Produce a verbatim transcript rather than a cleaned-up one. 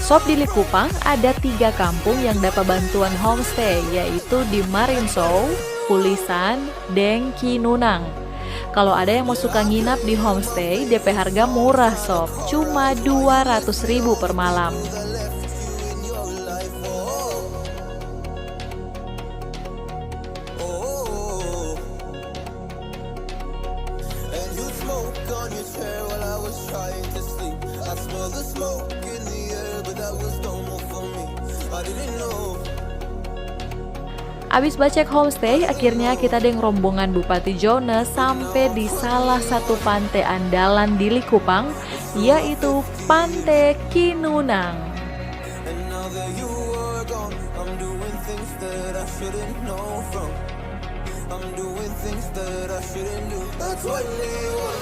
Sop di Likupang ada tiga kampung yang dapa bantuan homestay, yaitu di Marinsou, Pulisan, deng Kinunang. Kalau ada yang mau suka nginap di homestay, depe harga murah sop, cuma dua ratus ribu per malam. And you smoke on your chair while I was trying to sleep. I smell the smoke in the air, but that was normal for me. I didn't know. Abis bacek homestay, akhirnya kita deng rombongan Bupati Jones sampe di salah satu pante andalan di Likupang, yaitu Pante Kinunang. And now that you are gone, I'm doing things that I shouldn't know from. I'm doing things that I shouldn't do. That's what you want.